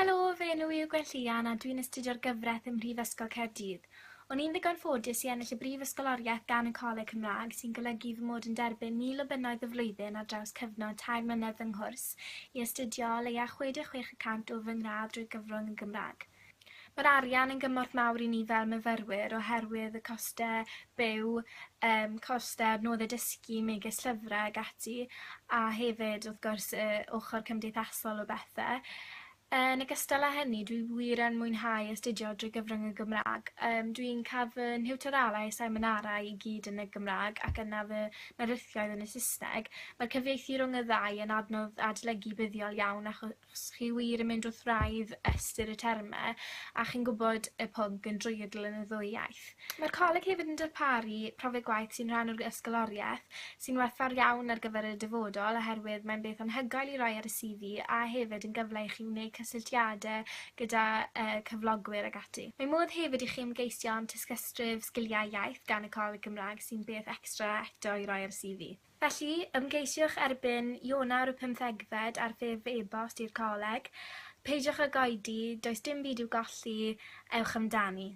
Helo, fy enw i yw Gwenllian a dwi'n astudio'r gyfraith ym Mhrifysgol Caerdydd. O'n i'n ddigon ffodus i ennill y Brif Ysgoloriaeth gan y Coleg Cymraeg, sy'n golygu fy mod yn derbyn 1,000 o bunnoedd y flwyddyn ar draws cyfnod tair mlynedd fy nghwrs i astudio o leia 66 y cant o fy ngradd drwy gyfrwng y Gymraeg. Mae'r arian yn gymorth mawr i ni fel myfyrwyr oherwydd y costau byw, costau adnoddau dysgu megis llyfrau ac ati, a hefyd wrth gwrs y ochr cymdeithasol o bethau. Yn ogystal â hynny, dwi wir yn mwynhau astudio drwy gyfrwng y Gymraeg. Dwi'n cael fy nhiwtoralau seminarau i gyd yn y Gymraeg ac yna fy narlithioedd yn y Saesneg. Mae'r cyfieithu rhwng y ddau yn adnodd adolygu buddiol iawn achos chi wir yn mynd wrth wraidd ystyr y termau a chi'n gwybod y pwnc yn drwyadl yn y ddwy iaith. Mae'r coleg hefyd yn darparu profiad gwaith sy'n rhan o'r ysgoloriaeth, sy'n werthfawr iawn ar gyfer y dyfodol oherwydd mae'n beth anhygoel i roi ar y CV a hefyd yn gyfle i chi wneud cysylltiadau gyda cyflogwyr ac ati. Mae modd hefyd i chi ymgeisio am Tystysgrif Sgiliau Iaith gan y Coleg Cymraeg sy'n beth extra eto i roi ar y CV. Felly, ymgeisiwch erbyn Ionawr y pymthegfed ar ffurf e-bost i'r coleg. Peidiwch ag oedi, does dim byd i'w golli, ewch amdani.